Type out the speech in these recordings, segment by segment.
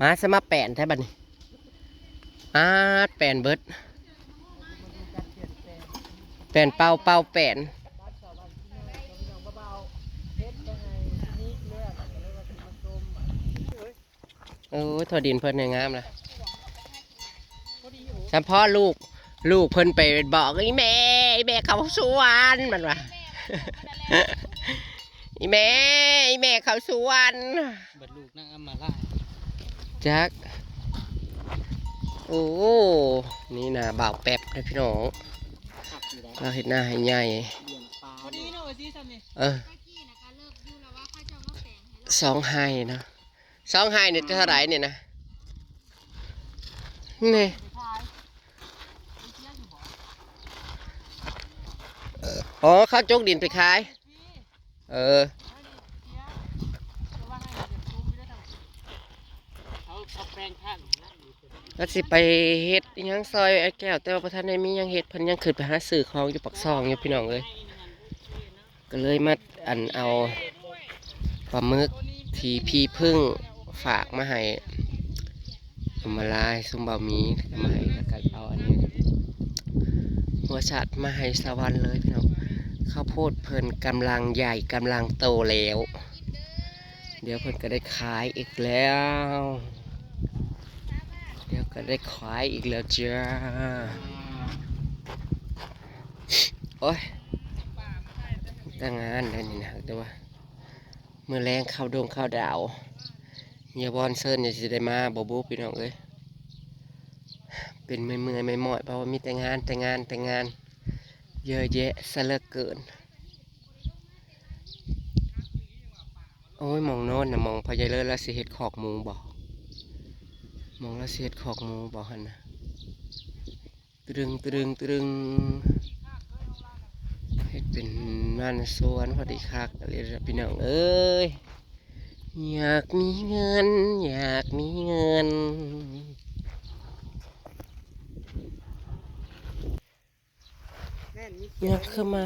ມາ ສະມາແປນແທ້ບັດນີ້ ອາດ ແປນເບິດ ແປນເປົ່າ ເປົ່າແປນ ໂອ້ຍ ທົ່ວດິນເພິ່ນນີ້ງາມລະ ສຳພໍລູກ ລູກເພິ່ນໄປບອກ ອີ່ແມ່ ອີ່ແມ່ເຂົ້າສວນ ມັນວ່າ ອີ່ແມ່ ອີ່ແມ່ເຂົ້າສວນ ບັດລູກນາງອຳມາລາ ຈັກ ໂອ້ ນີ້ນາບ່າວແປັບເດ້ພີ່ນ້ອງ ຄັກຢູ່ໃດ ລາວເຮັດນາໃຫ້ໃຫຍ່ ລ້ຽງປາ ພໍດີເນາະ ເອີ ຊິຊ່ຳນີ້ ເອີ ສອງໄຮ່ເນາະ ສອງໄຮ່ນີ້ເທົ່າໃດນີ້ນະ ນີ້ ອໍ ເຂົາຈົກດິນໄປຂາຍ ເອີ ເຂົາ ເຂົາແປງທາງ ກໍຊິໄປເຮັດອີ່ຫຍັງຊ່ອຍອ້າຍແກ້ວ ແຕ່ວ່າບໍ່ທັນໄດ້ມີຫຍັງເຮັດ ເພິ່ນຍັງຂຶ້ນໄປຫາຊື້ຂອງຢູ່ປາກຊ່ອງຢູ່ ພີ່ນ້ອງເອີຍ ກໍເລີຍມາ ອັນ ເອົາປາໝຶກທີ່ພີ່ເພິ່ງຝາກມາໃຫ້ ເອົາມາລາຍ ຊຸມເບົາໝີເອົາມາໃຫ້ ແລ້ວກໍເອົາອັນນີ້ ຫົວສັດມາໃຫ້ສະຫວັນເລີຍພີ່ນ້ອງ ເຂົ້າໂພດເພິ່ນກຳລັງໃຫຍ່ ກຳລັງໂຕແລ້ວ ດຽວເພິ່ນກໍໄດ້ຂາຍອີກແລ້ວ ດຽວກໍໄດ້ຂາຍອີກແລ້ວຈ້າ ໂອ້ຍ ແຕ່ງານໄດ້ນີ້ນະ ແຕ່ວ່າ ມື້ແລງເຂົ້າດົງເຂົ້າດາວ ເຍຍວອນເຊີນນີ້ຊິໄດ້ມາບໍ່ບຸ ພີ່ນ້ອງເອີຍ ເປັນເມື່ອຍໆ ມອຍໆ ເພາະວ່າມີແຕ່ງານ ແຕ່ງານ ແຕ່ງານ ເຍອະແຍະຊະເຫຼືອເກີນ. ໂອ້ຍ ໝ່ອງໂນ້ນນະ ໝ່ອງພໍ່ໃຫຍ່ເລີດລາວຊິເຮັດຄອກໝູບໍ? ໝ່ອງລາວຊິເຮັດຄອກໝູບໍຫັ້ນນະ? ຕຶງ ຕຶງ ຕຶງ ເຮັດເປັນລານສວນ ພໍດີຄັກອີ່ຫຼີລະພີ່ນ້ອງເອີຍ ຢາກມີເງິນ ຢາກມີເງິນ ແມ່ນມີ ຍາກຄືມາ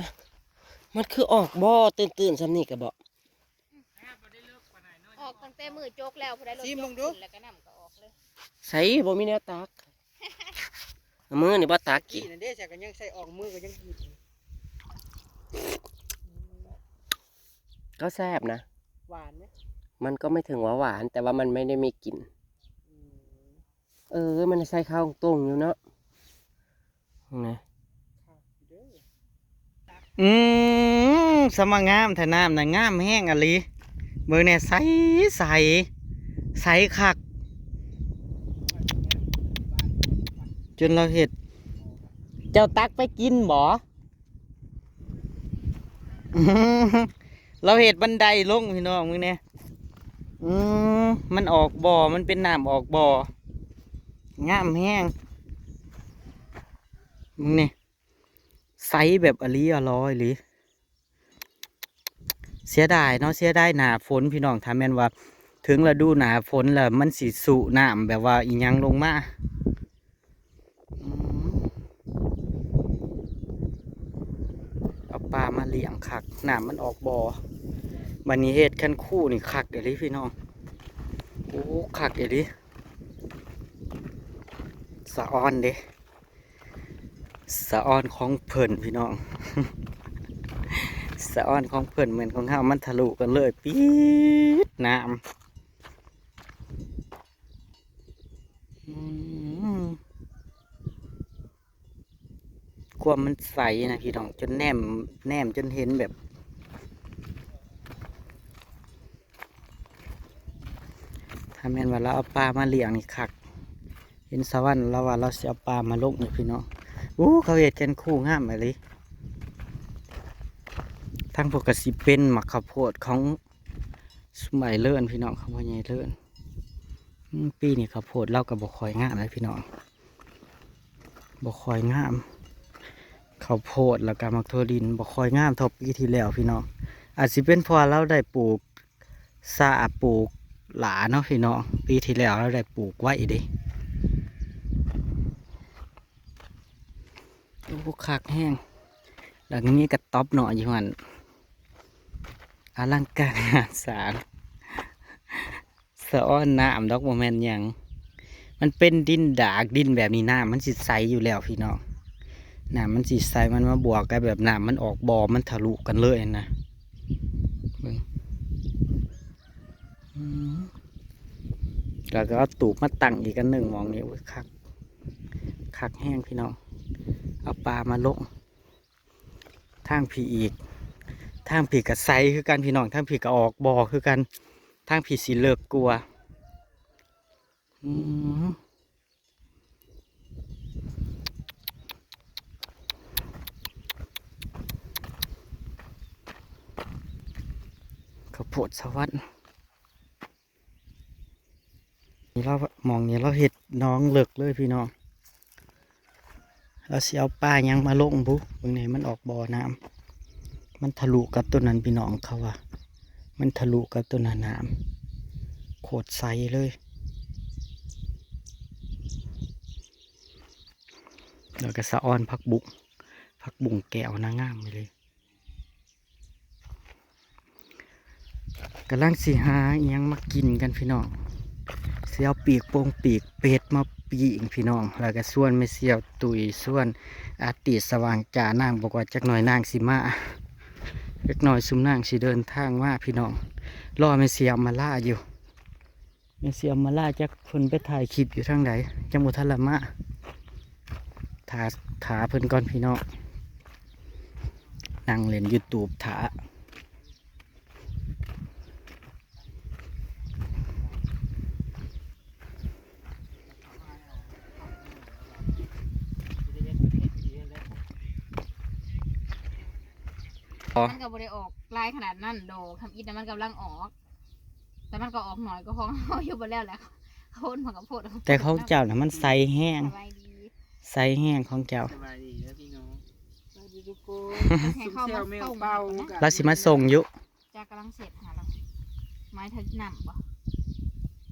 ມັນຄືອອກບໍ່ ຕື່ນໆ ສ່ຳນີ້ກະບໍ່ ອອກຕັ້ງແຕ່ມື້ຈົກແລ້ວ ຜູ້ໃດລົດ ຊີມເບິ່ງດູ ຍົກຂຶ້ນແລ້ວກໍນ້ຳກໍອອກເລີຍ ໃສ ບໍ່ມີແນວຕັກ ເອົາມືນີ້ບໍ່ຕັກກິນ ກີ້ນັ້ນເດ້ ໃສ່ກໍຍັງໃສ່ອອກ ມືກໍຍັງກິນ ກໍແຊບນະ ຫວານເດ້ ມັນກໍໄມ່ເຖິງວ່າຫວານ ແຕ່ວ່າມັນໄມ່ໄດ້ມີກິ່ນ ອືມ ເອີ ມັນໃສ່ຂາຕົງຢູ່ເນາະ ນີ້ ຄັກເດີ ອືມ ສະມາງາມແທ້ ນ້ຳນະງາມແຮງອີ່ຫຼີ ເບິ່ງແດ່ ໃສ ໃສ ໃສຄັກ ຈົນລາວເຮັດ ເຈົ້າຕັກໄປກິນບໍ? ລາວເຮັດບັນໄດລົງພີ່ນ້ອງ ເບິ່ງແດ່ ອືມ ມັນອອກບໍ່ ມັນເປັນນ້ຳອອກບໍ່ ງາມແຮງ ເບິ່ງແດ່ ໃສແບບອີ່ຫຼີ ອະລໍອີ່ຫຼີ ເສຍດາຍເນາະ ເສຍດາຍໜ້າຝົນພີ່ນ້ອງ ຖ້າແມ່ນວ່າເຖິງລະດູໜ້າຝົນແລ້ວ ມັນຊິຊຸນ້ຳແບບວ່າອີ່ຫຍັງລົງມາ ອືມ ເອົາປາມາລ້ຽງຄັກ ນ້ຳມັນອອກບໍ່ ບັດນີ້ເຮັດຄັນຄູນີ້ຄັກອີ່ຫຼີພີ່ນ້ອງ ໂອ້ ຄັກອີ່ຫຼີ ສະອອນເດ້ ສະອອນຂອງເພິ່ນພີ່ນ້ອງ ສະອອນຂອງເພິ່ນ ແມ່ນຂອງເຮົາ ມັນທະລຸກັນເລີຍ ປີດ ນ້ຳ ອືມ ຄວາມມັນໃສນະພີ່ນ້ອງ ຈົນແນມ ແນມຈົນເຫັນແບບ ຖ້າແມ່ນວ່າລາວເອົາປາມາລ້ຽງນີ້ຄັກ ເຫັນສະຫວັນລາວວ່າລາວຊິເອົາປາມາລົງນີ້ພີ່ນ້ອງ ໂອ້ ເຂົາເຮັດແກ່ນຄູງາມອີ່ຫຼີ ທາງພຸ້ນກະຊິເປັນໝາກເຂົ້າໂພດຂອງຊຸມອ້າຍເລີນພີ່ນ້ອງ ຂອງພໍ່ໃຫຍ່ເລີນ ອືມ ປີນີ້ເຂົ້າໂພດລາວກະບໍ່ຄ່ອຍງາມເດ້ພີ່ນ້ອງ ບໍ່ຄ່ອຍງາມ ເຂົ້າໂພດແລ້ວກະໝາກຖົ່ວດິນບໍ່ຄ່ອຍງາມເທົ່າປີທີ່ແລ້ວພີ່ນ້ອງ ອາດຊິເປັນເພາະວ່າລາວໄດ້ປູກຊ້າ ປູກຫຼ້າເນາະພີ່ນ້ອງ ປີທີ່ແລ້ວລາວໄດ້ປູກໄວເດ້ ໂອ້ ຄັກແຮງ ແລ້ວກະມີກະຕ໊ອບນ້ອຍຢູ່ຫັ້ນ ອະລັງການງານສ້າງ. ສ ຕະອອນນ້ຳດອກ ບໍ່ແມ່ນຫຍັງ. ມັນເປັນດິນດາກ ດິນແບບນີ້ນ້ຳມັນຊິໃສຢູ່ແລ້ວພີ່ນ້ອງ. ນ້ຳມັນຊິໃສ ມັນມາບວກກັບແບບນ້ຳມັນອອກບໍ່ ມັນທະລຸກັນເລີຍຫັ້ນນະ. ເບິ່ງ ອືມ ແລ້ວກໍເອົາຕູບມາຕັ້ງອີກອັນໜຶ່ງໝ່ອງນີ້. ໂອ້ຍ ຄັກ ຄັກແຮງພີ່ນ້ອງ. ເອົາປາມາລົງ ທາງພີ້ອີກ ທາງພີ້ກໍໃສຄືກັນພີ່ນ້ອງ ທາງພີ້ກໍອອກບໍ່ຄືກັນ ທາງພີ້ຊິເລິກກວ່າ. ອືມ ເຂົ້າໂພດສະຫວັນ. ນີ້ລາວ ໝ່ອງນີ້ລາວເຮັດໜອງເລິກເລີຍພີ່ນ້ອງ. ລາວຊິເອົາປາຫຍັງມາລົງບຸ ເບິ່ງແດ່ ມັນອອກບໍ່ນ້ຳ ມັນທະລຸກັບໂຕນັ້ນພີ່ນ້ອງ. ເຂົາວ່າມັນທະລຸກັບໂຕນັ້ນນ້ຳ ໂຄດໃສເລີຍ. ແລ້ວກໍສະອອນຜັກບຸ້ງ ຜັກບຸ້ງແກ້ວນະ ງາມອີ່ຫຼີ. ກຳລັງຊິຫາອີ່ຫຍັງມາກິນກັນພີ່ນ້ອງ. ຊິເອົາປີກໂປ່ງ ປີກເປັດມາປີ້ງພີ່ນ້ອງ ແລ້ວກໍຊວນແມ່ສ່ຽວຕຸ້ຍ ຊວນອາຕິດສະຫວ່າງຈາ ນາງບອກວ່າຈັກໜ່ອຍນາງຊິມາ ຈັກໜ່ອຍຊຸມນາງຊິເດີນທາງມາພີ່ນ້ອງ. ລໍແມ່ສ່ຽວມາລາຢູ່. ແມ່ສ່ຽວມາລາຈັກເພິ່ນໄປຖ່າຍຄລິບຢູ່ທາງໃດ ຍັງບໍ່ທັນລະມາ. ຖ້າ ຖ້າເພິ່ນກ່ອນພີ່ນ້ອງ ນັ່ງຫຼິ້ນ YouTube ຖ້າ. ມັນກໍບໍ່ໄດ້ອອກຫຼາຍຂະໜາດນັ້ນດອກ ທຳອິດນະ ມັນກຳລັງອອກ. ແຕ່ມັນກໍອອກໜ້ອຍກວ່າຂອງເຮົາຢູ່ ບໍ່ແລ້ວແຫຼະ ໂພດມັນກໍໂພດ. ແຕ່ຂອງເຈົ້ານະມັນໃສແຮງ ສະບາຍດີ ໃສແຮງຂອງເຈົ້າ. ສະບາຍດີເດີພີ່ນ້ອງ ສະບາຍດີທຸກຄົນ. ໃຫ້ເຂົ້າມາສົ່ງ ລາວຊິມາສົ່ງຢູ່ ຈັກກຳລັງເຊັດຫາລາວ ໝາຍເຖິງນ້ຳບໍ່?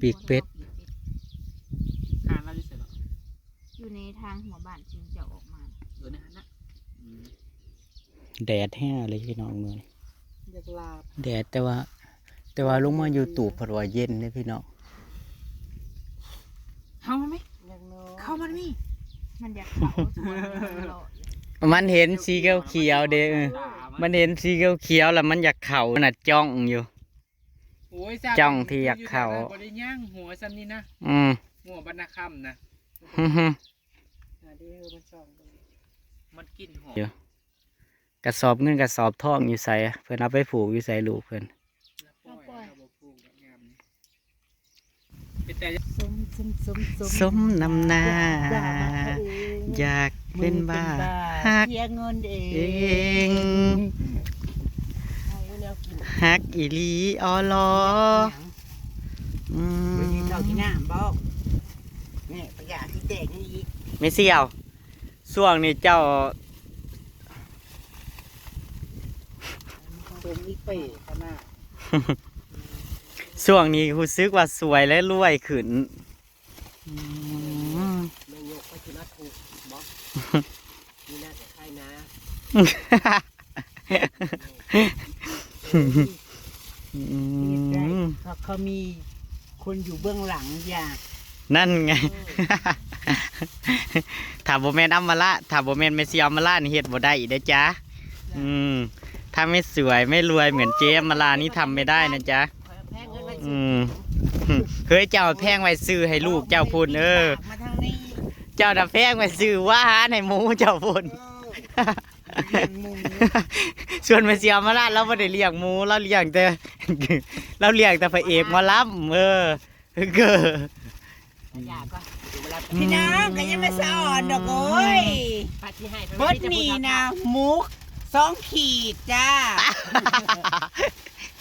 ປີກເປັດ ຫາລາວຢູ່ໃສເນາະ? ຢູ່ໃນທາງຫົວບ້ານທີ່ເຈົ້າອອກມາ ເອີ ໃນຫັ້ນນະ. ອືມ ແດດແຮງເລີຍພີ່ນ້ອງມື້ນີ້ ຢາກລາບ ແດດ ແຕ່ວ່າ ແຕ່ວ່າລົງມາຢູ່ຕູບພັດວ່າເຢັນເດ້ພີ່ນ້ອງ. ເຂົ້າມາແມ ຢາກນອນ ເຂົ້າມາແມ ມັນຢາກເຂົ້າ ມັນເຫັນສີຂຽວໆເດ້. ເອີ ມັນເຫັນສີຂຽວໆແລ້ວມັນຢາກເຂົ້າ ມັນນະຈ້ອງຢູ່. ໂອ້ຍ ຈ້ອງທີ່ຢາກເຂົ້າ ບໍ່ໄດ້ຍ່າງຫົວຊ່ຳນີ້ນະ. ອືມ ຫົວບັນນາຄຳນະ. ຫື ມັນກິນຫອມ ກະສອບເງິນກະສອບທອງຢູ່ໃສ? ເພິ່ນເອົາໄປຜູກຢູ່ໃສລູກເພິ່ນ? ສົມ ສົມ ສົມ ສົມ ສົມນຳໜ້າ ຢາກເປັນບ້າ ຮັກ ເສຍເງິນເອງ ເອງ ຮັກອີ່ຫຼີ ອໍ ລໍ. ອືມ ກິນເຂົ້າກິນນ້ຳບໍ່? ແມ່ ປະຢາຊິແຕກນີ້ອີກ ແມ່ສ່ຽວ. ຊ່ວງນີ້ເຈົ້າ ເບິ່ງອີເປ້ຂະໜາດ ຊ່ວງນີ້ຮູ້ສຶກວ່າສວຍ ແລະ ລວຍຂຶ້ນ. ອືມ ແມ່ຍົກໄປທີ່ລະທຸກບໍ່? ມີໜ້າແຕ່ໄຄນາ. ອືມ ເຮັດໄດ້ ເພາະເຂົາມີຄົນຢູ່ເບື້ອງຫຼັງຢ່າ. ນັ້ນໄງ ເອີ ຖ້າບໍ່ແມ່ນອຳມາລະ ຖ້າບໍ່ແມ່ນແມ່ຊີອຳມາລະນີ້ເຮັດບໍ່ໄດ້ເດ້ຈ້າ. ອືມ ຖ້າແມ່ສວຍ ແມ່ລວຍ ເໝືອນເຈອຳມາລະນີ້ທຳໄມ່ໄດ້ນະຈ້າ. ແພງເງິນໄວ້ ອືມ ເຮີ້ຍ ເຈົ້າແພງໄວ້ຊື້ໃຫ້ລູກເຈົ້າພຸ້ນ. ເອີ ມາທາງນີ້ ເຈົ້ານະແພງໄວ້ຊື້ອາຫານໃຫ້ໝູເຈົ້າພຸ້ນ. ເອີ ລ້ຽງໝູ ສ່ວນແມ່ຊີອຳມາລະ ລາວບໍ່ໄດ້ລ້ຽງໝູ ລາວລ້ຽງແຕ່ ລາວລ້ຽງແຕ່ພະເອກໝໍລຳ. ເອີ ເກີ ພີ່ນ້ອງກໍຍັງມາສະອອນດອກ. ໂອ້ຍ ບັດນີ້ນະ ໝູກສອງຂີດຈ້າ.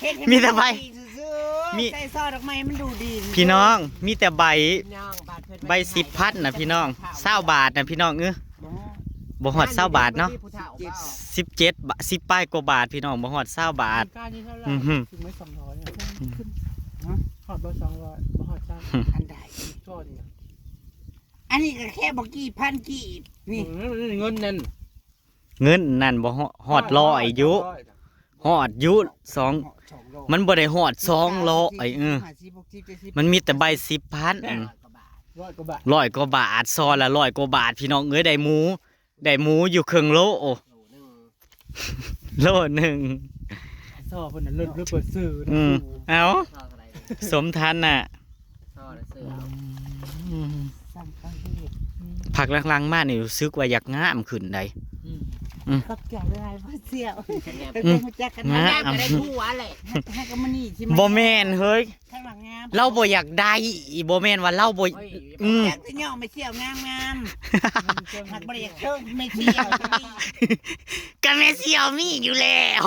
ເຮັດໃຫ້ ມີແຕ່ໃບ ມີ ໃສ່ຊໍດອກມາໃຫ້ມັນດູດີ. ພີ່ນ້ອງ ມີແຕ່ໃບ ໃບສິບພັນນະພີ່ນ້ອງ ຊາວບາດນະພີ່ນ້ອງ. ເອີ ບໍ່ຮອດຊາວບາດເນາະ ສິບເຈັດ ສິບປາຍກວ່າບາດພີ່ນ້ອງ ບໍ່ຮອດຊາວບາດ. ອືຮຶ ຮອດບໍ່ສອງຮ້ອຍ ບໍ່ຮອດຊາວ ອັນໃດ ອັນນີ້ກໍແຄ່ບໍ່ກີ່ພັນກີບນີ້. ເງິນນັ້ນ ເງິນນັ້ນບໍ່ຮອດຮ້ອຍຢູ່. ຮອດຢູ່ ສອງ ຮອດສອງຮ້ອຍ ມັນບໍ່ໄດ້ຮອດສອງຮ້ອຍ ເອີ ຫ້າສິບ ຫົກສິບ ເຈັດສິບ ມັນມີແຕ່ໃບສິບພັນ ແມ່ນ ອືມ ຮ້ອຍກວ່າບາດ ຮ້ອຍກວ່າບາດ ຊໍລະຮ້ອຍກວ່າບາດ ພີ່ນ້ອງເອີຍ ໄດ້ໝູ ໄດ້ໝູຢູ່ເຄິ່ງໂລ ໂລໜຶ່ງ ໂລໜຶ່ງ ຊໍເພິ່ນນະເລີດເລີດເປີດຊື່ ອືມ ເອົາ ຊໍເທົ່າໃດ ສົມຖານະ ຊໍລະຊື່ ອືມ ຊ່າງເຂົາເຮັດ ອືມ ພັກຫຼັງໆມານີ້ຮູ້ສຶກວ່າຢາກງາມຂຶ້ນໃດ໋ ອືມ ອືມ ຂອບໃຈຫຼາຍໆ ພໍ່ສ່ຽວ ແນບ ເປັນຫຍັງຮູ້ຈັກກັນ ງາມ ງາມກໍໄດ້ຜົວແຫຼະ ຫາກໍມານີ້ຊິມາ ບໍ່ແມ່ນເຮີ້ຍ ຂ້າງຫຼັງງາມ ລາວບໍ່ຢາກໄດ້ ບໍ່ແມ່ນວ່າລາວບໍ່ ໂອ້ຍ ອືມ ຢາກຈະຍໍແມ່ສ່ຽວງາມໆ ຫາກບໍ່ໄດ້ຢາກເທີງແມ່ສ່ຽວ ກໍແມ່ສ່ຽວມີຢູ່ແລ້ວ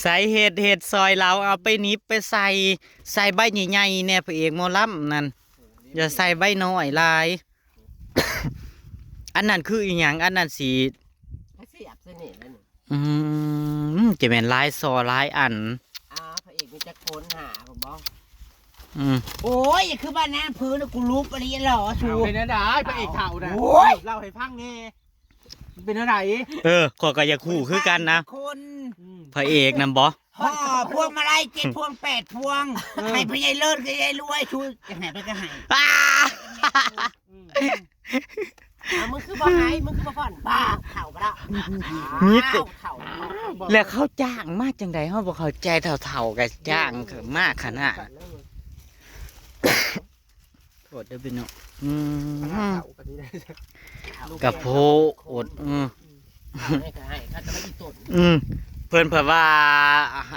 ໃສ່ເຮັດ ເຮັດຊ່ອຍລາວ ເອົາໄປໜິບໄປໃສ່ ໃສ່ໃບໃຫຍ່ໆແດ່ ພະເອກໝໍລຳນັ້ນ ຢ່າໃສ່ໃບນ້ອຍຫຼາຍ ອັນນັ້ນຄືອີ່ຫຍັງ? ອັນນັ້ນຊິ ກະສຽບໃສ່ນີ້ແຫຼະນີ້ ອືມ ຈະແມ່ນຫຼາຍຊໍຫຼາຍອັນ ອ້າວ ພະເອກມີຈັກຄົນ ຫ້າພຸ້ນບໍ? ອືມ ໂອ້ຍ ຄືບ້ານນາງເພີນ ກູລຸບອີ່ຫຼີຫຼໍ ສູ ເອົາ ເປັນແນວໃດ ພະເອກເຖົ້ານະ ໂອ້ຍ ເລົ່າໃຫ້ຟັງແດ່ ເປັນແນວໃດ? ເອີ ຂ້ອຍກໍຢາກຮູ້ຄືກັນນະ ຄົນ ອືມ ພະເອກນຳບໍ? ຫໍ່ພວງມາໄລເຈັດພວງແປດພວງ ເອີ ໃຫ້ພໍ່ໃຫຍ່ເລີດກັບຍາຍລວຍ ຊູຢາກໃຫ້ໃຜກໍໃຫ້ ອ້າ ອືມ ອ້າວ ມຶງຄືບໍ່ໃຫ້ ມຶງຄືບໍ່ຟ້ອນ ບ້າ ເຖົ້າບໍ່ລະ ມີແຕ່ ເຖົ້າ ແລ້ວເຂົາຈ້າງມາຈັ່ງໃດ? ເຮົາບໍ່ເຂົ້າໃຈ ເຖົ້າໆກໍຈ້າງມາຂະໜາດ ໂທດເດີພີ່ນ້ອງ ອືມ ຂະໜາດເຖົ້າກໍດີໄດ້ ກະໂພດ ອືມ ເອົາໃຫ້ກໍໃຫ້ ຂ້າຈະມາອີ່ຕົນ ອືມ ເພິ່ນເພິ່ນວ່າ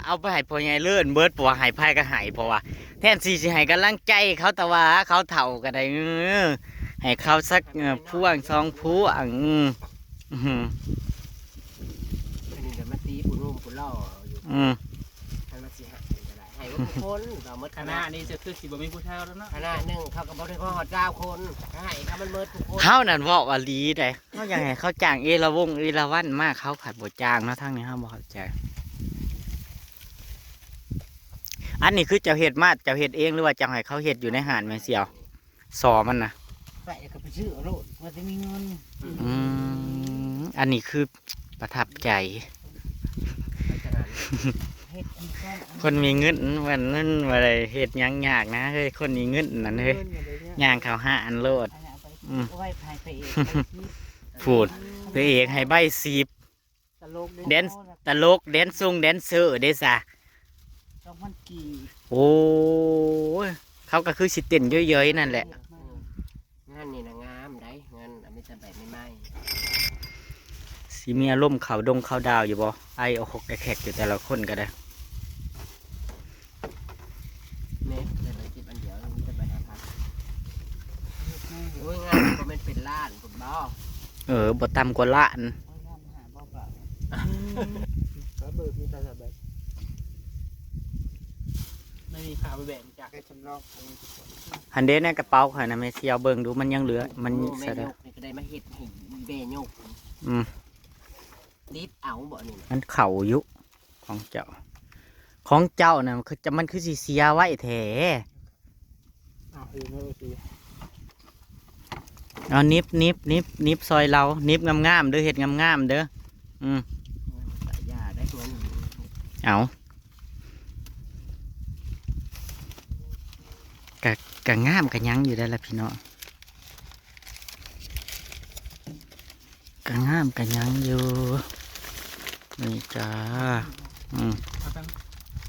ເອົາໄປໃຫ້ພໍ່ໃຫຍ່ເລີດເບິດ ເພາະວ່າໃຫ້ໃຜກໍໃຫ້ ເພາະວ່າແທນທີ່ຊິໃຫ້ກຳລັງໃຈເຂົາ ແຕ່ວ່າເຂົາເຖົ້າກໍໄດ້ ເອີ ໃຫ້ເຂົາສັກ ເອີ ພວງສອງພວງ ອືມ ອືມ ອັນນີ້ກໍມາຕີຜູ້ໜຸ່ມຜູ້ຫຼໍ່ຢູ່ ອືມ ຄັນວ່າຊິໃຫ້ກໍໄດ້ ໃຫ້ໝົດທຸກຄົນ ກໍໝົດຄະນະ ຄະນະນີ້ຈະຄືຊິບໍ່ມີຜູ້ເຖົ້າແລ້ວເນາະ ຄະນະໜຶ່ງເຂົາກໍບໍ່ໄດ້ພໍຮອດຊາວຄົນ ໃຫ້ເຂົາມັນໝົດທຸກຄົນ ເຮົານັ້ນເວົ້າອີ່ຫຼີໃດ໋ ເຮົາຢາກໃຫ້ເຂົາຈ້າງເອລາວົງເອລາວັນມາ ເຂົາພັດບໍ່ຈ້າງເນາະ ທາງນີ້ເຮົາບໍ່ເຂົ້າໃຈ ອັນນີ້ຄືເຈົ້າເຮັດມາ ເຈົ້າເຮັດເອງ ຫຼືວ່າເຈົ້າໃຫ້ເຂົາເຮັດຢູ່ໃນຮ້ານແມ່ສ່ຽວ? ຊໍມັນນະ ໄປກໍໄປຊື້ເອົາໂລດ ວ່າຊິມີເງິນ ອືມ ອືມ ອັນນີ້ຄືປະທັບໃຈ ເຮັດອີກກ່ອນ ຄົນມີເງິນມັນ ມັນບໍ່ໄດ້ເຮັດຫຍັງຍາກນະເຮີ້ຍ ຄົນມີເງິນນັ້ນເຮີ້ຍ ເງິນບໍ່ໄດ້ຍາກ ຍ່າງເຂົ້າຮ້ານໂລດ ອັນນັ້ນເອົາໄປ ອືມ ເອົາໄວ້ໃຫ້ພະເອກ ພຸ້ນ ພະເອກໃຫ້ໃບສິບ ຕະຫຼົກເດ້ ແດນ ຕະຫຼົກ ແດນຊົງ ແດນເຊີເດ້ຊະ ສອງພັນກີບ ໂອ້ຍ ເຂົາກໍຄືຊິເຕັ້ນເຍີ້ຍໆນັ້ນແຫຼະ ງານນີ້ນະງາມໃດ໋ ງານ ອາ ມີແຕ່ໃບໃໝ່ໆ ຊິມີອາລົມເຂົ້າດົງເຂົ້າດາວຢູ່ບໍ່? ໄອອອກແອກແຄກຢູ່ແຕ່ລະຄົນກໍໄດ້. ແມ່ນ ໄດ້ໃບສິບອັນດຽວ ມີແຕ່ໃບຫ້າພັນ. ໂອ້ຍ ງານບໍ່ແມ່ນເປັນລ້ານພຸ້ນບໍ? ເອີ ບໍ່ຕ່ຳກວ່າລ້ານ. ໂອ້ຍ ງານຫ້າບໍ່ບາດ. ອືມ ກໍເບີມີແຕ່ແບບ ໄມ່ມີຄ່າໄປແບກຈັກ ໄດ້ສຳຮອງ. ຫັ້ນເດ້ ໃນກະເປົາຂ້ອຍນະ ແມ່ຊິເອົາເບິ່ງດູ ມັນຍັງເຫຼືອ ມັນ ໂອ້ ແມ່ຍົກນີ້ກໍໄດ້ມາເຮັດໃຫ້ແມ່ຍົກ. ອືມ ຕິດເອົາບໍ່ນີ້ນະ? ມັນເຂົ້າຢູ່ ຂອງເຈົ້າ ຂອງເຈົ້ານະ ມັນຄື ມັນຄືຊິເສຍໄວແທ້. ເອົາ ເອົາໜິບ ໜິບ ໜິບ ໜິບຊ່ອຍລາວ ໜິບງາມໆເດີ ເຮັດງາມໆເດີ. ອືມ ຢ່າໄດ້ຕົວນີ້ ເອົາ ກະ ກະງາມກະຫຍັງຢູ່ໄດ໋ລະພີ່ນ້ອງ. ກະງາມກະຫຍັງຢູ່ນີ້ຈ້າ. ອືມ ເອົາຕັ້ງ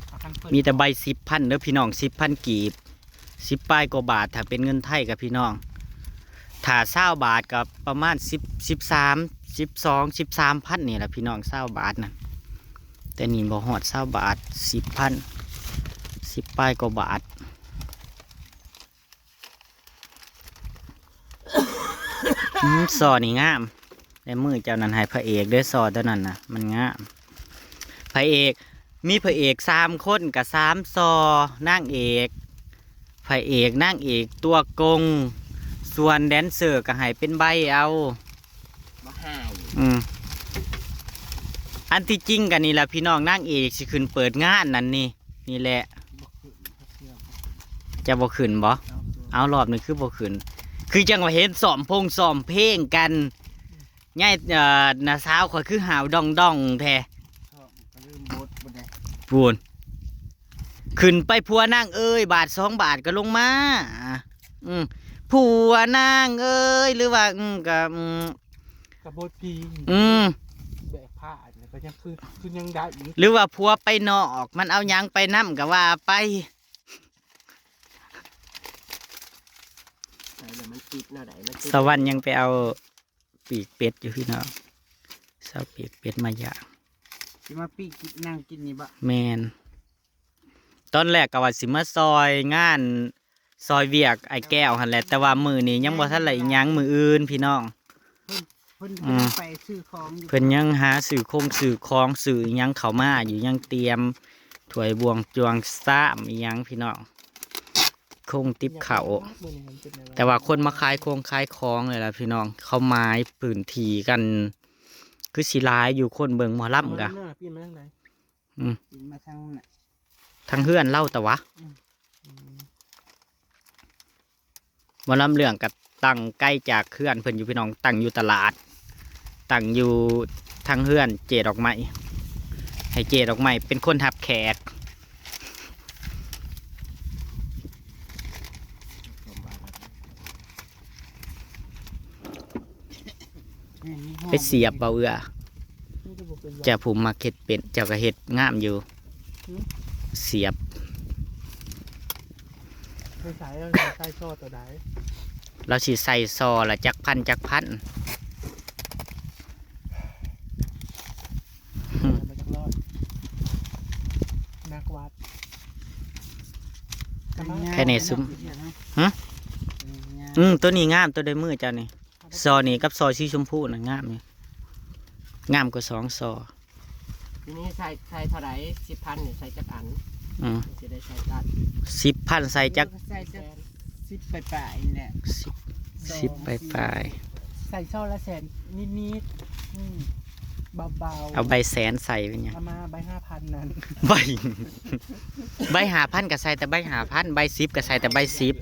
ເອົາຕັ້ງເພິ່ນ ມີແຕ່ໃບສິບພັນເດີພີ່ນ້ອງ ສິບພັນກີບ ສິບປາຍກວ່າບາດ ຖ້າເປັນເງິນໄທກະພີ່ນ້ອງ ຖ້າຊາວບາດກະປະມານສິບ ສິບສາມ ສິບສອງ ສິບສາມພັນນີ້ລະພີ່ນ້ອງ ຊາວບາດນະ. ແຕ່ນີ້ບໍ່ຮອດຊາວບາດ ສິບພັນ ສິບປາຍກວ່າບາດ. ອືມ ຊໍນີ້ງາມ ໃນມືເຈົ້ານັ້ນໃຫ້ພະເອກເດີ ຊໍຕົວນັ້ນນະ ມັນງາມ. ພະເອກ ມີພະເອກສາມຄົນກະສາມຊໍ ນາງເອກ ພະເອກ ນາງເອກຕົວກົງ ສ່ວນແດນເຊີກະໃຫ້ເປັນໃບເອົາ ບໍ່ໃຫ້. ອືມ ອັນທີ່ຈິງກະນີ້ລະພີ່ນ້ອງ ນາງເອກຊິຂຶ້ນເປີດງານນັ້ນນີ້ ນີ້ແຫຼະ. ຈະບໍ່ຂຶ້ນບໍ? ເອົາ ລອບນີ້ຄືບໍ່ຂຶ້ນ ຄືຈັ່ງວ່າເຫັນຊ້ອມພົງຊ້ອມເພງກັນ ຍາຍ ເອີ ນ້າສາວຂ້ອຍຄືຫາວດອງໆແທ້. ທ້ອງກໍລືມບົດບໍ່ໄດ້ ພຸ້ນ ຂຶ້ນໄປຜົວນາງເອີຍ ບາດສອງບາດກໍລົງມາ. ອືມ ຜົວນາງເອີຍ ຫຼືວ່າ ອືມ ກໍ ອືມ ກະບໍ່ຈິງ ອືມ ແບກຜ້າອັນນັ້ນກໍຍັງຄື ຄືຍັງໄດ້ຢູ່ ຫຼືວ່າຜົວໄປນອກ ມັນເອົາຫຍັງໄປນຳກໍວ່າໄປ. ໃສ່ແລ້ວມັນຕິດແນວໃດ ມັນຕິດ ສະຫວັນຍັງໄປເອົາປີກເປັດຢູ່ພີ່ນ້ອງ ເອົາປີກເປັດມາຍ່າງ ຊິມາປີ້ງກິນ ນັ່ງກິນນີ້ບໍ່? ແມ່ນ ຕອນແລກກໍວ່າຊິມາຊ່ອຍງານ ຊ່ອຍວຽກອ້າຍແກ້ວຫັ້ນແຫຼະ ແຕ່ວ່າມື້ນີ້ຍັງບໍ່ທັນໄດ້ອີ່ຫຍັງ ມື້ອື່ນພີ່ນ້ອງ ເພິ່ນ ເພິ່ນ ອືມ ກຳລັງໄປຊື້ຂອງຢູ່ ເພິ່ນຍັງຫາຊື້ຄົງຊື້ຂອງ ຊື້ອີ່ຫຍັງເຂົ້າມາຢູ່ ຍັງຕຽມຖ້ວຍບ່ວງຈວງຊາມອີ່ຫຍັງພີ່ນ້ອງ ຄົງຕິບເຂົ້າ ແຕ່ວ່າຄົນມາຂາຍຄົງຂາຍຂອງນີ້ລະພີ່ນ້ອງ ເຂົາໝາຍພື້ນທີ່ກັນ ຄືຊິຫຼາຍຢູ່ ຄົນເບິ່ງໝໍລຳກະ ປີນມາທາງໃດ? ອືມ ປີນມາທາງນັ້ນ ທາງເຮືອນລາວຕະຫວາ ອືມ ອືມ ໝໍລຳເລື່ອງກໍຕັ້ງໄກຈາກເຮືອນເພິ່ນຢູ່ພີ່ນ້ອງ ຕັ້ງຢູ່ຕະຫຼາດ ຕັ້ງຢູ່ທາງເຮືອນເຈດອກໄມ້ ໃຫ້ເຈດອກໄມ້ເປັນຄົນຮັບແຂກ. ໄປສຽບເອົາເອື້ອ ເຈົ້າຜູ້ມັກເຮັດເປັນ ເຈົ້າກໍເຮັດງາມຢູ່ ຫືມ ສຽບ ໄປໃສ່ ໃສ່ຊໍໂຕໃດ? ລາວຊິໃສ່ຊໍລະຈັກພັນຈັກພັນ ໄປຈັກຮ້ອຍ ນັກວັດ ແຄ່ນີ້ຊຸມ ຫືມ ອືມ ໂຕນີ້ງາມ ໂຕໃດມືເຈົ້ານີ້ ຊໍນີ້ກັບຊໍສີຊົມພູນະງາມຢູ່ ງາມກວ່າສອງຊໍ. ທີນີ້ໃສ່ ໃສ່ເທົ່າໃດ? ສິບພັນນີ້ໃສ່ຈັກອັນ? ອືມ ມັນຊິໄດ້ໃສ່ກັນ ສິບພັນໃສ່ຈັກ ໃສ່ຈັກສິບປາຍໆນີ້ແຫຼະ ສິບ ສິບປາຍໆ ໃສ່ຊໍລະແສນນິດໆ ອືມ ເບົາໆ ເອົາໃບແສນໃສ່ເປັນຫຍັງ? ເອົາມາໃບຫ້າພັນນັ້ນ ໃບ ໃບຫ້າພັນກໍໃສ່ແຕ່ໃບຫ້າພັນ ໃບສິບກໍໃສ່ແຕ່ໃບສິບ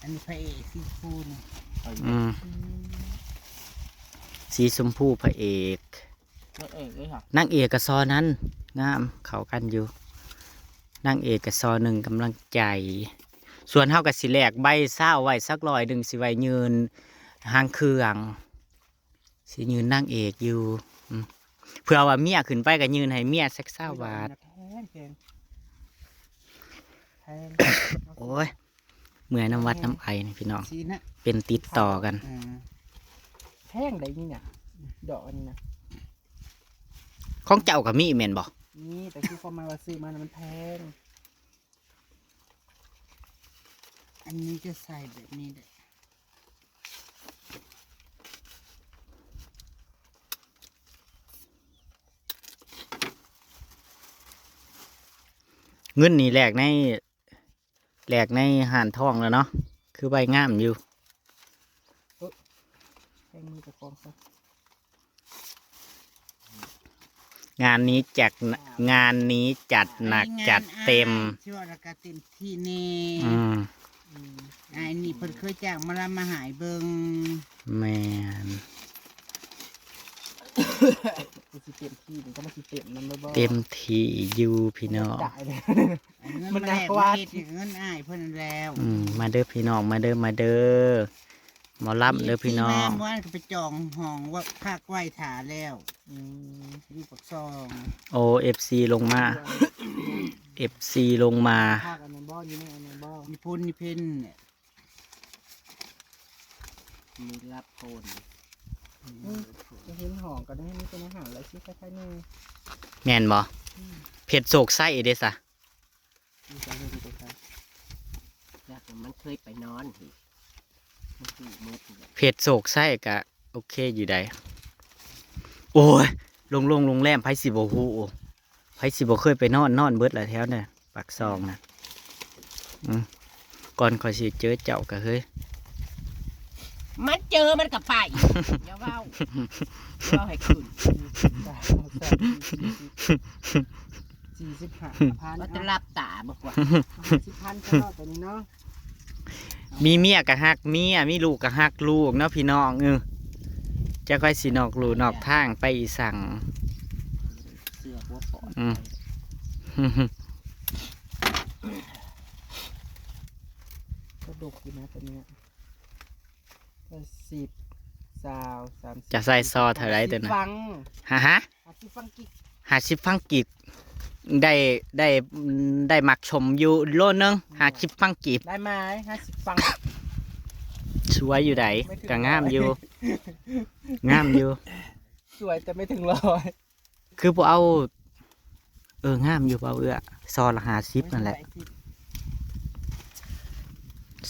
ອັນນີ້ພະເອກສີຊົມພູນີ້ ອືມ ອືມ ສີຊົມພູພະເອກ ນາງເອກເດ້ຫວາ? ນາງເອກກໍຊໍນັ້ນ ງາມ ເຂົ້າກັນຢູ່ ນາງເອກກໍຊໍໜຶ່ງກຳລັງໃຈ ສ່ວນເຮົາກໍຊິແລກໃບຊາວໄວ້ສັກຮ້ອຍໜຶ່ງ ຊິໄວ້ຍື່ນຫາງເຄື່ອງ ຊິຍື່ນນາງເອກຢູ່ ອືມ ເພື່ອວ່າເມຍຂຶ້ນໄປກໍຍື່ນໃຫ້ເມຍສັກຊາວບາດ ແພງ ແພງ ແພງ ໂອ້ຍ ເມື່ອຍນຳຫວັດນຳໄອນີ້ພີ່ນ້ອງ ເປັນຕິດຕໍ່ກັນ ເອີ ແພງໃດນີ້ນະ ດອກອັນນີ້ນະ ຂອງເຈົ້າກໍມີແມ່ນບໍ່? ມີ ແຕ່ຄືຄວາມໝາຍວ່າຊື້ມານະມັນແພງ ອັນນີ້ຈະໃສ່ແບບນີ້ແຫຼະ ເງິນນີ້ແລກໃນ ແລກໃນຮ້ານທອງແລ້ວເນາະ ຄືໃບງາມຢູ່ ແພງມືເຈົ້າຂອງຊະ ງານນີ້ຈັດ ງານນີ້ຈັດໜັກຈັດເຕັມ ຊິວ່າລະກະເຕັມທີ່ແນ່ ອືມ ອືມ ອ້າຍນີ້ເພິ່ນເຄີຍຈ້າງໝໍລຳມາໃຫ້ເບິ່ງ ແມ່ນ ຄືຊິເຕັມທີ່ ມັນກໍມັນຊິເຕັມນຳບໍ່ ເຕັມທີ່ຢູ່ພີ່ນ້ອງ ມັນຈະໄດ້ ເງິນມາແລກມາເຮັດເງິນອ້າຍເພິ່ນນັ້ນແລ້ວ ອືມ ມາເດີພີ່ນ້ອງ ມາເດີ ມາເດີ ໝໍລຳເດີພີ່ນ້ອງ ເອັຟຊີມາ ເມື່ອວານກໍໄປຈອງຫ້ອງວ່າພັກໄວ້ຖ້າແລ້ວ ອືມ ຢູ່ປາກຊ່ອງ ໂອ້ ເອັຟຊີລົງມາ ເອັຟຊີລົງມາ ພັກອັນນັ້ນບໍ່ ຢູ່ໃນອັນນັ້ນບໍ່ ມີພຸ້ນມີເພັນ ມີລັບໂພນ ອືມ ເຫັນຫ້ອງກໍໄດ້ ມີແຕ່ອາຫານລະຊິຄ້າຍໆແນ່ ແມ່ນບໍ່? ອືມ ເພັດໂຊກໄຊເດ້ຊະ ມີແຕ່ເຮັດຢູ່ໄກໆ ຢາກໃຫ້ມັນເຄີຍໄປນອນ ມັນຄືມືດ ເພັດໂຊກໄຊກະໂອເຄຢູ່ໃດ ໂອ້ຍ ໂລງໆໂຮງແຮມ ໃຜຊິບໍ່ຮູ້ ໃຜຊິບໍ່ເຄີຍໄປນອນ ນອນເບິດລະແຖວນີ້ ປາກຊ່ອງນະ ອືມ ກ່ອນຂ້ອຍຊິເຈີເຈົ້າກະເຮີ້ຍ ມັນເຈີມັນກະໄປ ຢ່າເວົ້າ ເວົ້າໃຫ້ຂຶ້ນ ສີ່ສິບຫ້າພັນ ວ່າແຕ່ຫຼັບຕາບໍ່ກວ່າ ຫ້າສິບພັນ ເຈົ້າເນາະ ໂຕນີ້ເນາະ ມີເມຍກໍຮັກເມຍ ມີລູກກໍຮັກລູກເນາະພີ່ນ້ອງ. ເອີ ຈັກຂ້ອຍຊິນອກลู่ນອກທາງໄປອີ່ສັງ. ເສືອຫົວປອດ ອືມ ກະດົກຢູ່ນະຕົວນີ້. ສິບ ຊາວ ສາມສິບ ຈະໃສ່ຊໍເທົ່າໃດຕົວນັ້ນ? ຫ້າສິບຟັງ. ຮະ? ຫ້າສິບຟັງກີບ. ຫ້າສິບຟັງກີບ ໄດ້ ໄດ້ ໄດ້ໝາກຊົມຢູ່ໂລໜຶ່ງ ອືມ ຫ້າສິບຟັງກີບ. ໄດ້ມາຫ້າສິບຟັງ. ສວຍຢູ່ໃດ໋ ກະງາມຢູ່ ງາມຢູ່ ສວຍແຕ່ໄມ່ເຖິງຮ້ອຍ. ຄືບໍ່ເອົາ ເອີ ງາມຢູ່ບໍ່ເອື້ອ ຊໍລະຫ້າສິບນັ້ນແຫຼະ.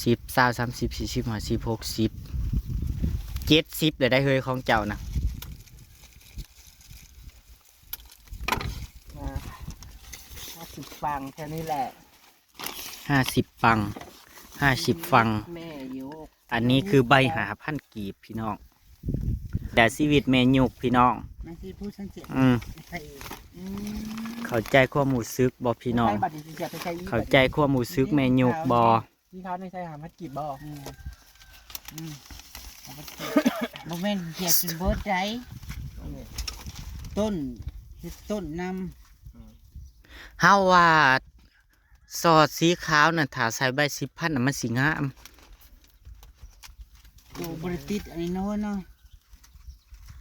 ສິບ ຊາວ ສາມສິບ ສີ່ສິບ ຫ້າສິບ ຫົກສິບ ເຈັດສິບ ແລ້ວໄດ໋ເຮີຍ ຂອງເຈົ້ານະ. ອ່າ ຫ້າສິບຟັງແຄ່ນີ້ແຫຼະ. ຫ້າສິບຟັງ ຫ້າສິບຟັງ ແມ່ຍົກ. ອັນນີ້ຄືໃບຫ້າພັນກີບພີ່ນ້ອງ. ແຕ່ຊີວິດແມ່ຍົກພີ່ນ້ອງ ອືມ ອືມ ເຂົ້າໃຈຄວາມຮູ້ສຶກບໍ່ພີ່ນ້ອງ? ເຂົ້າໃຈຄວາມຮູ້ສຶກແມ່ຍົກບໍ່? ທີ່ເຂົາໃນໃສ່ຫ້າພັນກີບບໍ່? ອືມ ອືມ ບໍ່ແມ່ນເສຍກິນເບິດໃດ໋ ຕົ້ນ ເຮັດຕົ້ນນຳ. ເຮົາວ່າ ຊໍສີຂາວນັ້ນ ຖ້າໃສ່ໃບສິບພັນນະ ມັນຊິງາມ. ໂຕບໍ່ໄດ້ຕິດອັນນີ້ເນາະ ເນາະ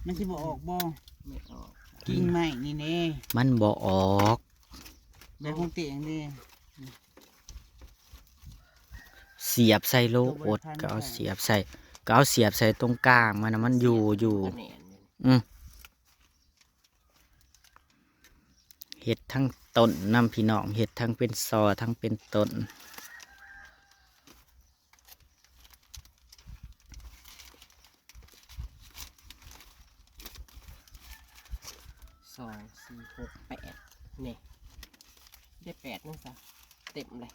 ມັນຊິບໍ່ອອກບໍ່? ບໍ່ອອກ. ກິ່ງໄມ້ນີ້ເດ້ ມັນບໍ່ອອກ. ແບບຂອງເຕງເດ້ ສຽບໃສ່ໂລ ໂຕບໍ່ໄດ້ ອົດ ພັນ ກໍເອົາສຽບໃສ່ ກໍເອົາສຽບໃສ່ຕົງກາງມັນນະ ມັນຢູ່ ສຽບຢູ່. ອືມ. ເຮັດທັງຕົ້ນນຳພີ່ນ້ອງ ເຮັດທັງເປັນຊໍ ທັງເປັນຕົ້ນ. ສອງ ສີ່ ຫົກ ແປດ ນີ້ ໄດ້ແປດນະຊະ ເຕັມເລີຍ.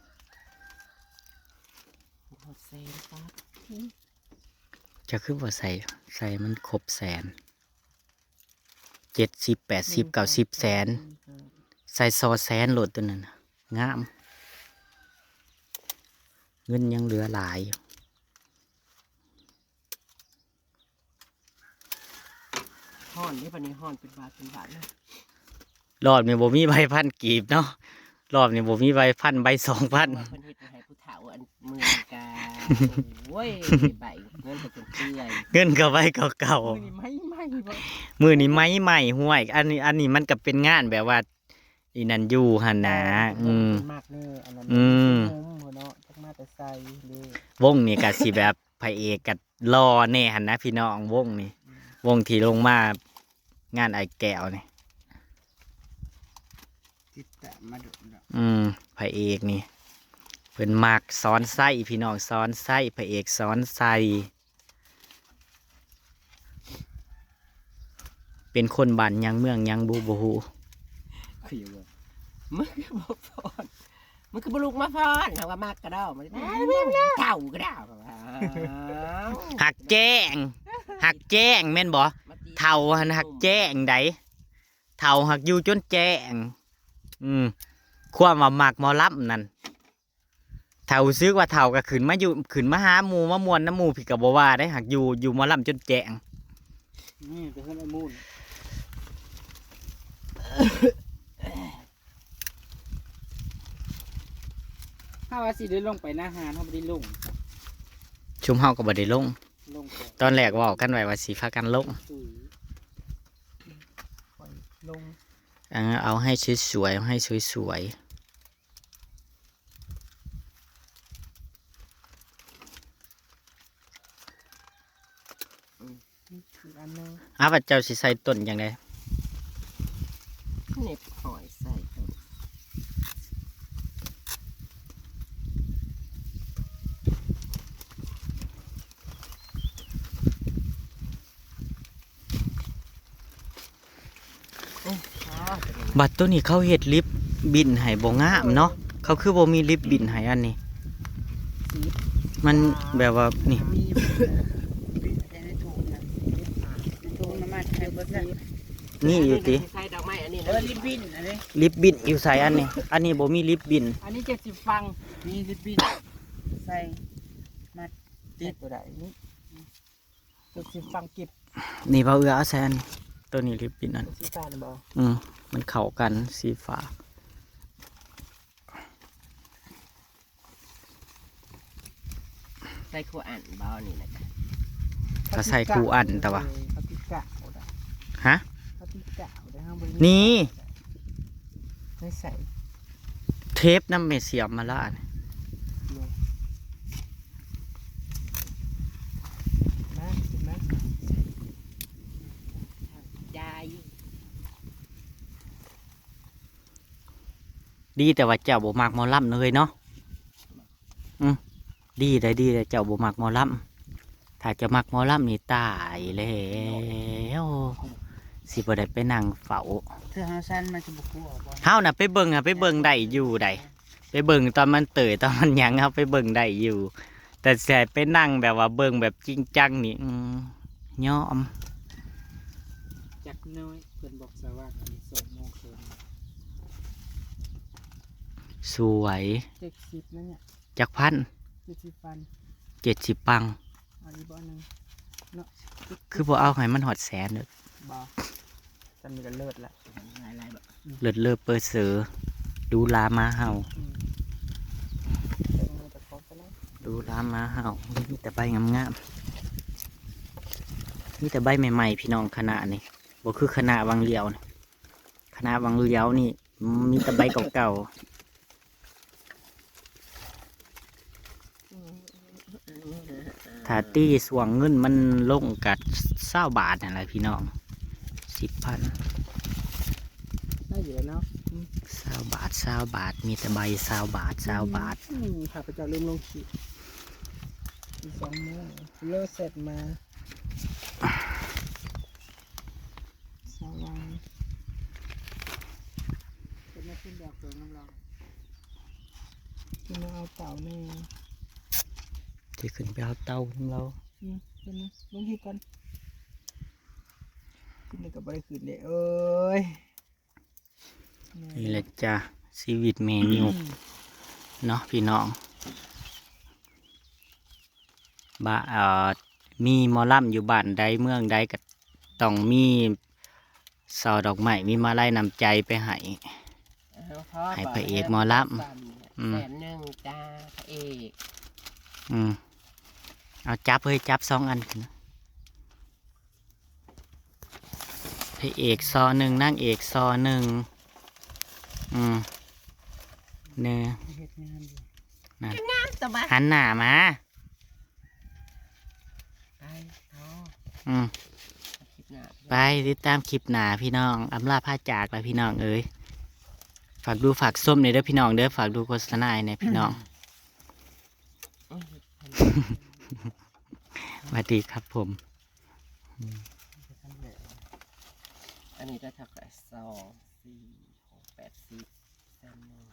ຮອດແສນ ປາດ ເຈົ້າຄືບໍ່ໃສ່ ໃສ່ມັນຄົບແສນ. ເຈັດສິບ ແປດສິບ ເກົ້າສິບແສນ ໃສ່ຊໍແສນໂລດໂຕນັ້ນນະ ງາມ ເງິນຍັງເຫຼືອຫຼາຍຢູ່. ຮ້ອນເດ້ ບັດນີ້ຮ້ອນເປັນຫວັດເປັນຫວັດນະ. ລອບນີ້ບໍ່ມີໃບພັນກີບເນາະ ລອບນີ້ບໍ່ມີໃບພັນ ໃບສອງພັນ ເພິ່ນເຮັດໃຫ້ຜູ້ເຖົ້າ ອັນ ມື້ນີ້ກະ ໂອ້ຍ ໃບເງິນກໍຈົນເປື່ອຍ ເງິນກໍໃບເກົ່າໆ ມື້ນີ້ໃໝ່ໆ ມື້ນີ້ໃໝ່ໆ ຫ້ວຍ ອັນນີ້ ອັນນີ້ມັນກໍເປັນງານແບບວ່າ ອີ່ນັ້ນຢູ່ຫັ້ນນະ. ເອີ ອືມ ມັນມັກເດີ ອັນນັ້ນ ອືມ ເນາະ ຈັກມາແຕ່ໃສເດ້. ວົງນີ້ກໍຊິແບບ ພະເອກກໍຫຼໍ່ແດ່ຫັ້ນນະພີ່ນ້ອງ ວົງນີ້ ອືມ ວົງທີ່ລົງມາ ງານອ້າຍແກ້ວນີ້ ຕິດຕາມມາດົນແລ້ວ. ອືມ ພະເອກນີ້ ເພິ່ນມັກ ສອນໄຊ ພີ່ນ້ອງ ສອນໄຊ ພະເອກສອນໄຊ ເປັນຄົນບ້ານຫຍັງເມືອງຫຍັງບຸ ບໍ່ຮູ້. ຄືວ່າ ມຶງຄືບໍ່ຟ້ອນ ມຶງຄືບໍ່ລຸກມາຟ້ອນ ຫາກວ່າມັກກະດອກ ມັນເຖົ້າກະດອກ ຮັກແຈ້ງ ຮັກແຈ້ງແມ່ນບໍ່? ເຖົ້າຫັ້ນຮັກແຈ້ງໃດ ເຖົ້າຮັກຢູ່ຈົນແຈ້ງ. ອືມ ຄວາມວ່າມັກໝໍລຳນັ້ນ ເຖົ້າ ຮູ້ສຶກວ່າເຖົ້າກໍຂຶ້ນມາຢູ່ ຂຶ້ນມາຫາໝູ່ ມາມ່ວນນຳໝູ່ພີ້ກໍບໍ່ວ່າເດ້ ຮັກຢູ່ ຢູ່ໝໍລຳຈົນແຈ້ງ. ນີ້ແຕ່ເຮືອນອ້າຍມູນ ເຮົາວ່າຊິໄດ້ລົງໄປນາຫານ ເຮົາບໍ່ໄດ້ລົງ ຊຸມເຮົາກໍບໍ່ໄດ້ລົງ ລົງ ຕອນແລກເວົ້າກັນໄວ້ວ່າຊິພາກັນລົງ ເອີ ເອົາໃຫ້ສວຍໆ ເອົາໃຫ້ສວຍໆ. ອືມ ອີກອັນໜຶ່ງ ອ້າວ ວ່າເຈົ້າຊິໃສ່ຕົ້ນຫຍັງໃດ? ເໜັບຫອຍໃສ່ຕົ້ນ. ບັດໂຕນີ້ເຂົາເຮັດລິບບິນໃຫ້ບໍ່ງາມເນາະ ເຂົາຄືບໍ່ມີລິບບິນໃຫ້ອັນນີ້ ມັນແບບວ່ານີ້ ນີ້ຢູ່ຕິ ລິບບິນຢູ່ໃສອັນນີ້ ອັນນີ້ບໍ່ມີລິບບິນ ອັນນີ້ເຈັດສິບຟັງ ມີລິບບິນໃສ່. ເຮັດບໍ່ໄດ້ນີ້ ຕົວສີຟ້າເກັບ ນີ້ ເບົາເອື້ອເອົາໃສ່ອັນ ຕົວນີ້ລິບບິນນັ້ນ ຕົວສີຟ້ານີ້ບໍ່? ອືມ ມັນເຂົ້າກັນ ສີຟ້າ. ໃສ່ຄູ່ອັນບໍ່ນີ້ນະ? ກະໃສ່ຄູ່ອັນ ແຕ່ວ່າ ເອີ ເຂົາຕິດກະບໍ່ໄດ້ ຮະ? ເຂົາຕິດກະບໍ່ໄດ້ ເຮົາບໍ່ໄດ້ມີ ນີ້ ໃສ່ ເທບນຳແມ່ສຽມມາລະ ນີ້ ມາ ຂຶ້ນມາ ຢາຍ. ດີແຕ່ວ່າເຈົ້າບໍ່ມັກໝໍລຳເນາະເຮີ້ຍເນາະ. ອືມ ດີໄດ໋ ດີໄດ໋ ເຈົ້າບໍ່ມັກໝໍລຳ. ຖ້າເຈົ້າມັກໝໍລຳນີ້ຕາຍແລ້ວ ຊິບໍ່ໄດ້ໄປນັ່ງເຝົ້າ. ເທື່ອເຮົາສັ່ນມັນຊິບໍ່ກົວບໍ່? ເຮົານະໄປເບິ່ງ ໄປເບິ່ງໄດ້ຢູ່ໃດ໋. ໄປເບິ່ງຕອນມັນເຕີຍ ຕອນມັນຫຍັງ ເຮົາໄປເບິ່ງໄດ້ຢູ່. ແຕ່ຊິໃຫ້ໄປນັ່ງແບບວ່າເບິ່ງແບບຈິງຈັງນີ້ ອືມ ຍອມ. ຈັກໜ້ອຍ ເພິ່ນບອກສະຫວ່າງອັນນີ້ ສອງໂມງເຄິ່ງ. ສວຍ ເຈັດສິບນັ້ນນະ. ຈັກພັນ? ເຈັດສິບພັນ ເຈັດສິບປັງ. ອັນນີ້ບໍ່ໜຶ່ງເນາະ ຄືບໍ່ເອົາໃຫ້ມັນຮອດແສນເດີ? ບໍ່ ສ່ຳນີ້ກໍເລີດລະ ເລີດເລີດເປີດເສີ ຫຼູຫຼາມາເຫົ່າ. ອືມ ຫຼູຫຼາມາເຫົ່າ ມີແຕ່ໃບງາມໆ ມີແຕ່ໃບໃໝ່ໆ ພີ່ນ້ອງ. ຄະນະນີ້ບໍ່ຄືຄະນະວັງຫຼຽວນະ ຄະນະວັງຫຼຽວນີ້ມີແຕ່ໃບເກົ່າໆ. ຖ້າຕີຊ່ວງເງິນມັນລົງກະຊາວບາດຫັ້ນແຫຼະພີ່ນ້ອງ ສິບພັນ ໄດ້ຢູ່ແລ້ວເນາະ. ອືມ ຊາວບາດ ຊາວບາດ ມີແຕ່ໃບຊາວບາດ ຊາວບາດ. ອືມ ຂ້າພະເຈົ້າລືມລົງຄລິບ ອີກສອງມື້ ເລີເຊັດມາ ສະຫວ່າງ ເປັນມາຂຶ້ນແບບເກີງນຳລາວ ຂຶ້ນມາເອົາເຕົາແດ່ ຊິຂຶ້ນໄປເອົາເຕົານຳລາວ. ອືມ ຂຶ້ນມາ ລົງຄລິບກ່ອນ ຂຶ້ນນີ້ກໍບໍ່ໄດ້ຂຶ້ນເດ້ ເອີຍ. ນີ້ແຫຼະຈ້າ ຊີວິດແມ່ຍົກເນາະພີ່ນ້ອງ. ບາ ເອີ ມີໝໍລຳຢູ່ບ້ານໃດເມືອງໃດກໍຕ້ອງມີຊ່ອດອກໄມ້ ມີມາໄລນ້ຳໃຈໄປໃຫ້ ໃຫ້ພະເອກໝໍລຳ. ອືມ ແສນໜຶ່ງຈ້າ ພະເອກ. ອືມ ເອົາຈັບເຮີ້ຍ ຈັບສອງອັນຂຶ້ນ. ພະເອກຊໍໜຶ່ງ ນາງເອກຊໍໜຶ່ງ. ອືມ ເນີ ເຮັດງານຢູ່ ນັ້ນ ງາມຕະບະ ຫັນໜ້າມາ ໄປເນາະ. ອືມ ຄລິບໜ້າ ໄປຕິດຕາມຄລິບໜ້າພີ່ນ້ອງ. ອຳລາພາຈາກລະພີ່ນ້ອງເອີຍ. ຝາກດູຝາກຊົມແດ່ເດີພີ່ນ້ອງເດີ ຝາກດູໂຄສະນາໃຫ້ແດ່ພີ່ນ້ອງ. ສະຫວັດດີຄັບຜົມ. ອືມ ອັນນີ້ໄດ້ເທົ່າໃດ? ສອງ ສີ່ ຫົກ ແປດ ສິບ ແສນໜຶ່ງ.